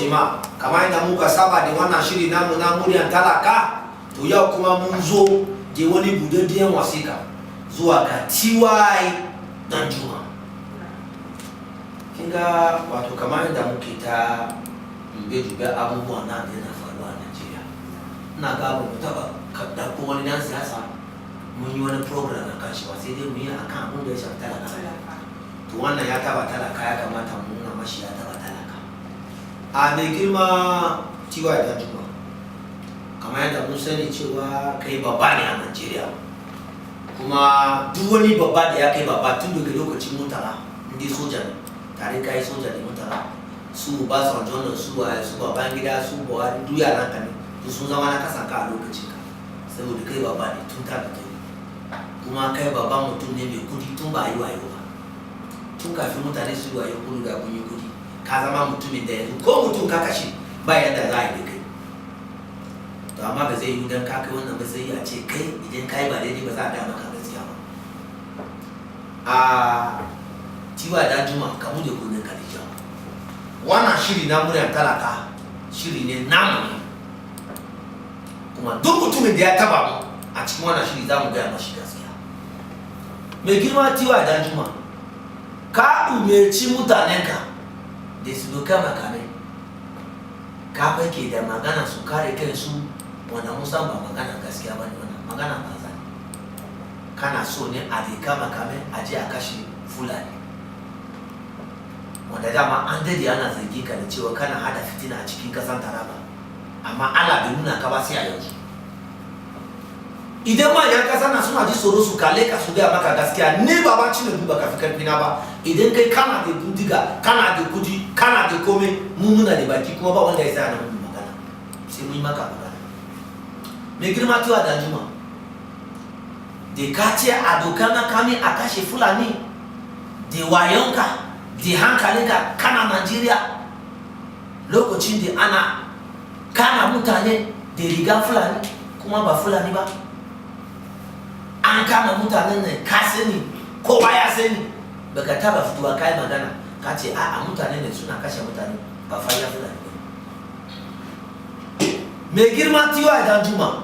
Jama'a, kamar yadda muka saba da wannan shiri namu na Muryan Talaka, to yau kuma mun zo da wani budaddiyan wasika zuwa ga TY Danjuma. Kin ga, wato kamar yadda muke ta dube-dube abubuwan nan da yana faruwa a Najeriya, ina ga ba mu taɓa ɗauko wani dan siyasa mun yi wani program a kan shi ba, sai dai mu yi akan abin da ya shafi talaka. Talaka. To wannan ya taba talaka, ya kamata mu nuna mashi ya taba talaka. A mai girma TY Danjuma, kamar yadda mun sani cewa kai babba ne a Najeriya, kuma duk wani babba da ya kai babba tun daga lokacin Murtala, inda soja ne tare ka yi soja da Murtala, su Obasanjo nan, su waye, su Babangida, su Buhari, duk yaran ka ne, duk sun zama na kasan ka a lokacin ka, saboda kai babba ne tun ta fito. Kuma kai babban mutum ne mai kudi tun ba a yi wayo ba, tun kafin mutane su yi wayo kun riga kun yi kudi. Ka zama mutumin da yanzu ko mutum ka kashe, ba yadda za a yi da kai. To amma ba zai yi dan ka kai wannan matsayi a ce kai idan ka yi ba daidai ba za a gaya maka gaskiya ba. A TY Danjuma, ka bude kunnen ka da kyau. Wannan shiri na Muryar Talaka shiri ne namu ne, kuma duk mutumin da ya taba mu a cikin wannan shiri, za mu gaya mashi gaskiya. Mai girma TY Danjuma, ka umarci mutanenka da su doka makamai, ka fake da magana su kare kansu, wanda musan ba magana gaskiya ba ne, wannan magana banza ne. Kana so ne a doka makamai a je a kashe Fulani, wanda dama an dade ana zargi ka da cewa kana hada fitina a cikin kasan Taraba, amma Allah bai nuna ka ba sai a yanzu. Idan manyan kasa na suna ji tsoro su kalle ka su gaya maka gaskiya, ni baba Chinedu ba ka fi karfi na ba. Idan kai kana da bindiga, kana da kudi, kana da komai, mu muna da baki, kuma ba wanda ya sa na mu magana sai mun yi maka magana. Mai girma TY Danjuma, da ka ce a doka makami a kashe Fulani, da wayonka da hankalinka kana Najeriya, lokacin da ana kama mutane da rigan Fulani kuma ba Fulani ba, an kama mutanen nan, ka sani, kowa ya sani, baka taba fitowa kai magana ka ce a mutane ne suna kashe mutane ba fariya Fulani ba. Mai girma TY Danjuma,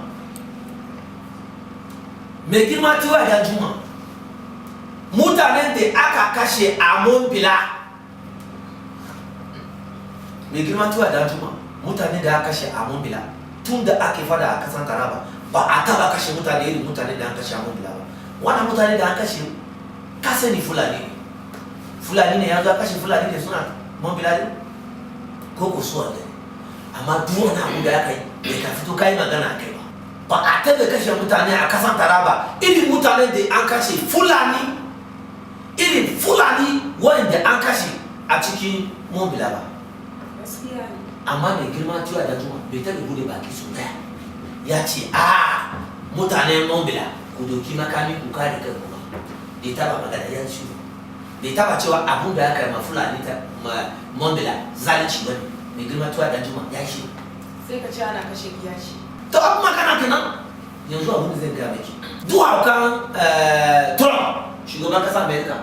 mai girma TY Danjuma, mutanen da aka kashe a Mambila, mai girma TY Danjuma, mutanen da aka kashe a Mambila, tun da ake fada a kasan Taraba ba a taba kashe mutane irin mutane da an kashe a Mambila ba. Wannan mutane da an kashe, ka sani Fulani ne. Fulani ne ya zo kashe Fulani ne suna Mambila ne ko ko su wanda ne? Amma duk wani abu da aka yi, bai ka fito ka yi magana a kai ba. Ba a taba kashe mutane a kasan Taraba irin mutanen da an kashe Fulani, irin Fulani wanda an kashe a cikin Mambila ba. Gaskiya ne. Amma mai girma TY Danjuma bai taɓa bude baki sau daya ya ce a mutanen Mambila, ku doki makami ku kare kanku ba. Bai taba magana, ya shiru. Bai taba cewa abun da aka yi ma Fulani ta ma Mambila zalunci ba ne. Mai girma TY Danjuma ya shiru. Sai ka ce ana kashe kiyashi. To abu magana kenan. Yanzu abun da zai gaya miki, duk haukan Trump, shugaban kasa America,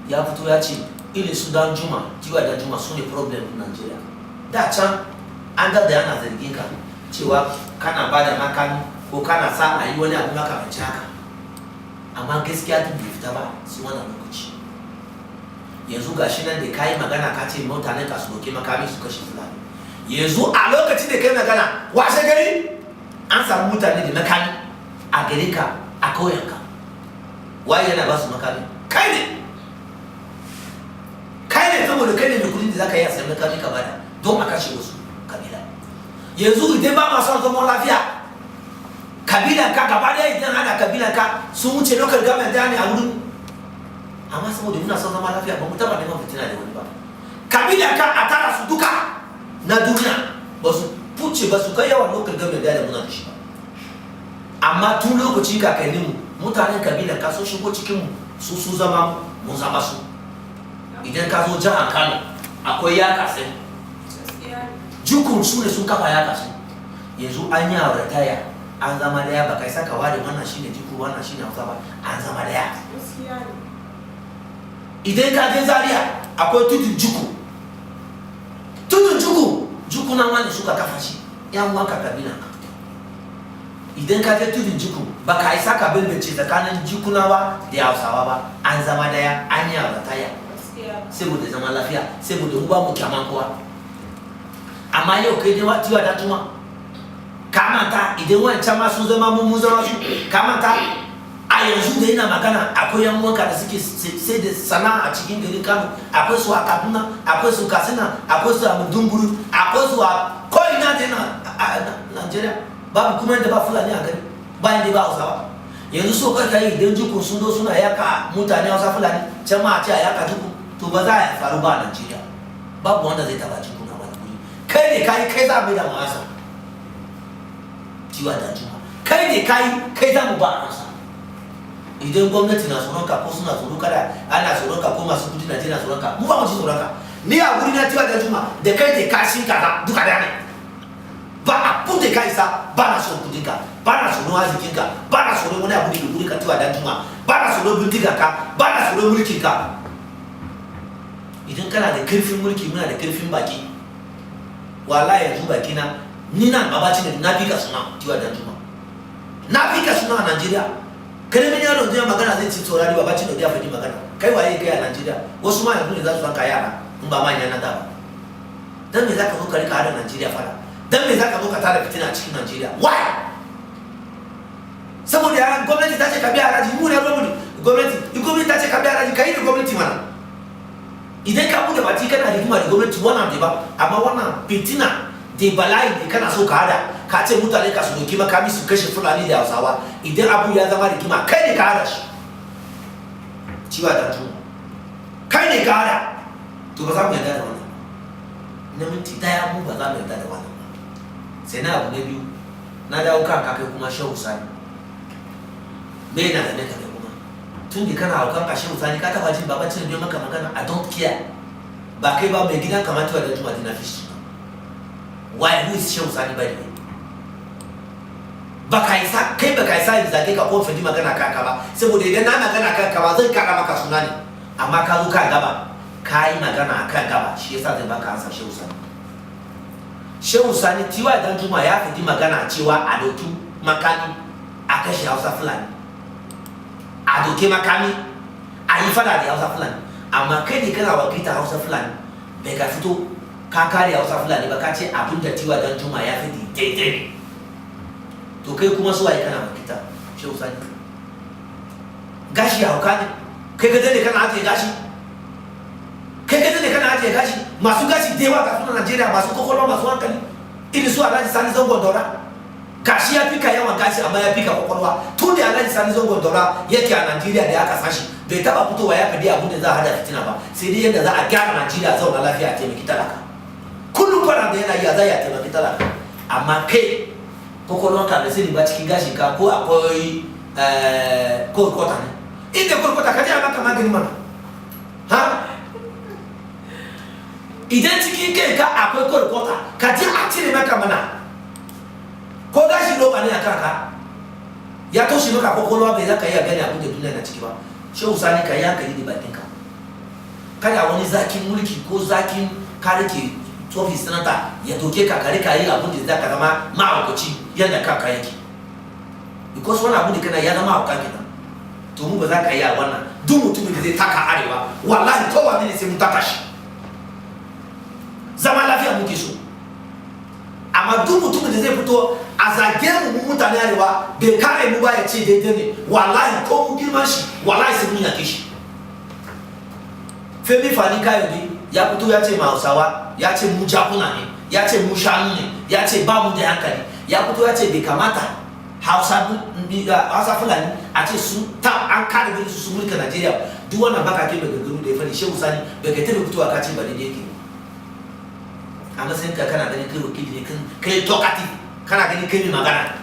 ya fito ya ce irin su Danjuma, TY Danjuma, su ne problem din Nigeria. Da can an da yana zargin ka cewa kana ba da makami ko kana sa a yi wani abu makamancin haka, amma gaskiya tun bai fita ba sai wannan lokaci. Yanzu ga shi nan da ka yi magana, ka ce mutanen ka su doke makami su kashe Fulani. Yanzu a lokacin da kai magana, washe gari an samu mutane da makami a gare ka, a kauyenka. Waye yana ba su makami? Kai ne, kai ne, saboda kai ne mai kudin da zaka yi a sayi makami ka bada don a kashe wasu kabila. Yanzu idan ba ma son zaman lafiya, kabilan ka gaba daya, idan hada kabilan ka sun wuce local government daya ne a wurin. Amma saboda muna son zama lafiya, ba mu taba neman fitina da wani ba. Kabilan ka a tara su duka na duniya, ba su fuce ba su kai yawan local government daya da muna da shi ba. Amma tun lokacin kakanninmu, mutanen kabilan ka sun shigo cikinmu, su zama mun zama su. Idan ka zo jihar Kano, akwai Yakasai. Gaskiya ne. Jukun su ne sun kafa Yakasai. Yanzu an yi aurataya, an zama daya. Ba kai saka ware wannan shine Juku, wannan shine Hausa ba, an zama daya. Gaskiya ne. Idan ka je Zaria, akwai Tudun Juku. Tudun Juku Jukunawa ne suka kafa shi, yan wanka kabila ka. Idan ka je Tudun Jikun, ba ka isa ka bambance tsakanin Jukunawa da Hausawa ba. An zama daya, an yi auratayya saboda zaman lafiya, saboda mu ba mu kyaman kowa. Amma yau kai ne T.Y. Danjuma, ka manta idan wancan ma sun zama mu, mun zama su. Ka manta a yanzu da yana magana, akwai yan uwanka da suke sai da sana'a a cikin garin Kano, akwai su a Kaduna, akwai su Katsina, akwai su a Maiduguri, akwai su a ko'ina da yana a Najeriya. Babu kuma inda ba Fulani a gari, ba inda ba Hausawa. Yanzu so kai kai idan Jukun sun zo suna yaka mutane Hausa Fulani, can ma a ce a yaka Jukun, to ba za a faru ba a Najeriya. Babu wanda zai taba Jukun a wani guri. Kai ne kai, kai za a mai da ma'asa. T.Y. Danjuma, kai ne kai, kai za mu ba ansa. Idan gwamnati na tsoron ka, ko suna tsoron kada ana tsoron ka, ko masu kudi Najeriya na tsoron ka, mu ba mu ci tsoron ka. Ni a guri na, T.Y. Danjuma, da kai da kashin kaza duka da ne. Ba abun da ka isa. Ba na son kudin ka, ba na tsoron arzikin ka, ba na tsoron wani abu da ke guri ka. T.Y. Danjuma, ba na tsoron bindiga ka, ba na tsoron mulkin ka. Idan kana da karfin mulki, muna da karfin baki. Wallahi yanzu baki na ni nan babaci ne. Na fi ka suna, T.Y. Danjuma, na fi ka suna a Najeriya. Karamin yaro ya magana zai ci saurari babaci da ya faɗi magana. Kai waye kai a Najeriya? Wasu ma yanzu ne za su san ka yara, in ba manya na da ba. Dan me zaka zo ka rika hada Najeriya fara? Dan me zaka zo ka tada fitina a cikin Najeriya? Why? Saboda yaran gwamnati ta ce ka biya haraji, mu ne gwamnati. Gwamnati, in gwamnati ta ce ka biya haraji, ka yi da gwamnati mana. Idan ka bude baki kana rigima da gwamnati, wannan da ba. Amma wannan fitina da bala'i da kana so ka hada, ka ce mutane ka su doki makami su kashe Fulani da Hausawa, idan abu ya zama rigima, kai ne ka hada shi. T.Y. Danjuma, kai ne ka hada. To ba za mu yarda da wannan na minti daya, mu ba za mu yarda da wannan ba. Sai na abu na biyu, na dawo kan kai kuma Shehu Sani. Me yana da ka kai kuma tun da kana haukan ka? Shehu Sani, ka taba jin baban cin biyo maka magana? I don't care. Ba kai ba, mai gidan kamata da Juma dina fishi. Why? Who is Shehu Sani, by the way? Ba ka isa, kai ba ka isa in zage ka ko fadi magana kanka ba, saboda idan na magana kanka ba, zan kara maka suna ne. Amma ka zo kan gaba, ka yi magana a kan gaba, shi yasa zai baka ansa. Shehu Sani, Shehu Sani, T.Y. Danjuma ya fadi magana cewa a doki makami a kashe Hausa Fulani, a doke makami a yi fada da Hausa Fulani. Amma kai ne kana wakilta Hausa Fulani, bai ka fito ka kare Hausa Fulani ba, ka ce abin da T.Y. Danjuma ya fadi daidai ne. To kai kuma su waye kana wakilta? Shehu Sani, gashi hauka ne. Kai ka dade kana ajiye gashi, kai ka dade kana ajiye gashi. Masu gashi da yawa ga suna Najeriya, masu kwakwalwa, masu hankali, irin su Alhaji Sani Zangon Daura. Gashi ya fika yawan gashi, amma ya fika kwakwalwa. Tun da Alhaji Sani Zangon Daura yake a Najeriya da aka sashi, bai taba fitowa ya faɗi abin da za a hada fitina ba, sai dai yadda za a gyara Najeriya, zauna lafiya, a taimaki talaka. Kullum fara da yana yi a za a taimaki talaka. Amma kai kwakwalwanka da sani ba, cikin gashin ka ko akwai korkota ne? Inda korkota, ka je a maka magani mana. Ha, idan cikin kai ka akwai korkota, ka je a cire maka mana. Ko gashi roba ne a kanka ya toshe maka kwakwalwa, bai za ka iya gani abin da duniya na ciki ba. Shehu Sani, ka yi hankali da bakinka. Kada wani zakin mulki ko zakin ka rike tsofi sanata ya doke ka, kare ka yi abin da za ka zama mahaukaci yadda kanka yake, because wani abu da kana ya zama hauka kenan. To mu ba za ka yi a wannan. Duk mutumin da zai taka arewa, wallahi kowa ne sai mun taka shi. Zama lafiya muke so, amma duk mutumin da zai fito a zage mu, mu mutane arewa, bai kare mu ba, ya ce daidai ne, wallahi ko mu girman shi, wallahi sai mun yake shi. Femi Fani Kayode ya fito ya ce ma Hausawa, ya ce mu jakuna ne, ya ce mu shanu ne, ya ce ba mu da hankali. Ya fito ya ce bai kamata Hausa Fulani a ce su ta an kare su su mulka Najeriya. Duk wannan baka ke maganganu da ya fari, Shehu Sani, bai kai taɓa fitowa ka ce ba daidai yake. A matsayin ka kana ganin kai wakili ne, kai talkative, kana ganin kai mai magana,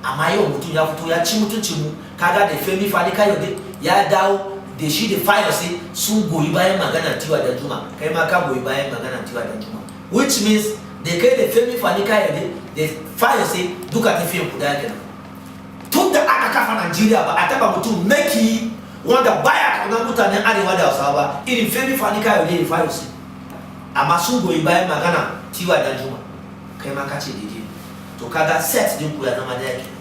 amma yau mutum ya fito ya ci mutuncin mu. Kaga da Femi Fani Kayode ya dawo da shi da Fayose sun goyi bayan magana T.Y. Danjuma, kai ma ka goyi bayan magana T.Y. Danjuma, which means da kai da Femi Fani Kayode da Fayose duka tafiyan ku daya kenan. Tun da aka kafa Najeriya, ba a taba mutum maki wanda baya kaunar mutanen arewa da Hausawa ba irin Femi Fani Kayode da Fayose. Amma sun goyi bayan magana T.Y. Danjuma, kai ma ka ce daidai ne. To kaga set din ku ya zama daya kenan.